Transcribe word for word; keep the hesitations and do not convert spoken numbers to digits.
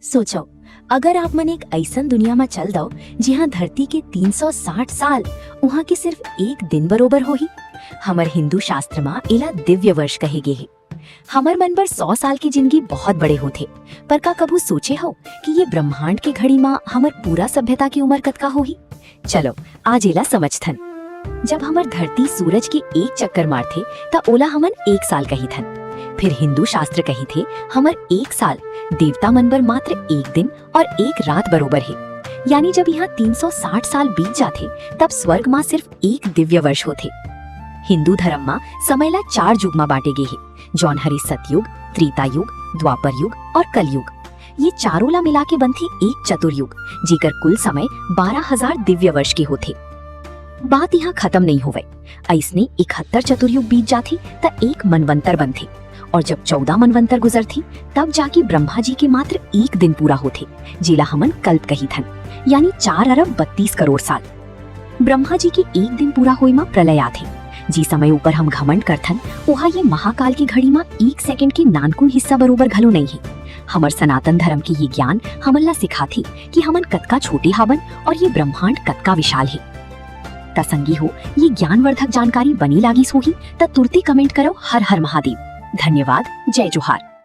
सोचो, अगर आप मन एक अइसन दुनिया म चल दव, जिहां धरती के तीन सौ साठ साल उहां के सिर्फ एक दिन बरोबर होही। हमर हिंदू शास्त्र म एला दिव्य वर्ष कहे गे हे। हमर मन बर सौ साल के जिंदगी बहुत बड़े होथे, पर का कभू सोचे हो कि ये ब्रह्मांड के घड़ी म हमर पूरा सभ्यता के उम्र कतका होही? चलो, आज एला समझथन। जब हमर धरती सूरज के एक चक्कर मारथे, त ओला हमन एक साल कहिथन। फिर हिंदू शास्त्र कहिथे, हमर एक साल देवता मन बर मात्र एक दिन और एक रात बरोबर हे। यानी जब यहाँ तीन सौ साठ साल बीत जाथे, तब स्वर्ग मा सिर्फ एक दिव्य वर्ष होथे। हिंदू धर्म मा समय ला चार युग मा बांटे गे हे, जौन हरे सतयुग, त्रेता युग, द्वापर युग और कलयुग। ये चारों ला मिला के बनथे एक चतुर्युग, जेकर कुल समय बारह हजार दिव्य वर्ष के होथे। बात यहाँ खत्म नहीं होवय। अइसने इकहत्तर चतुर्युग बीत जाथे, त एक मनवंतर बनथे, और जब चौदह मनवंतर गुजरथे, तब जाके ब्रह्मा जी के मात्र एक दिन पूरा होथे, जेला हमन कल्प कहिथन, यानी चार अरब बत्तीस करोड़ साल। ब्रह्मा जी के एक दिन पूरा होए म प्रलय आथे। जे समय ऊपर हम घमंड करथन, ओहा ये महाकाल के घड़ी म एक सेकंड के नानकुन हिस्सा बरोबर घलो नइ हे। हमर सनातन धर्म के ये ज्ञान हमन ला सिखाथे कि हमन कतका छोटे हावन और ये ब्रह्मांड कतका विशाल हे। त संगी हो, ये ज्ञानवर्धक जानकारी बने लागिस होही, त तुरते कमेंट करव हर हर महादेव। धन्यवाद, जय जोहार।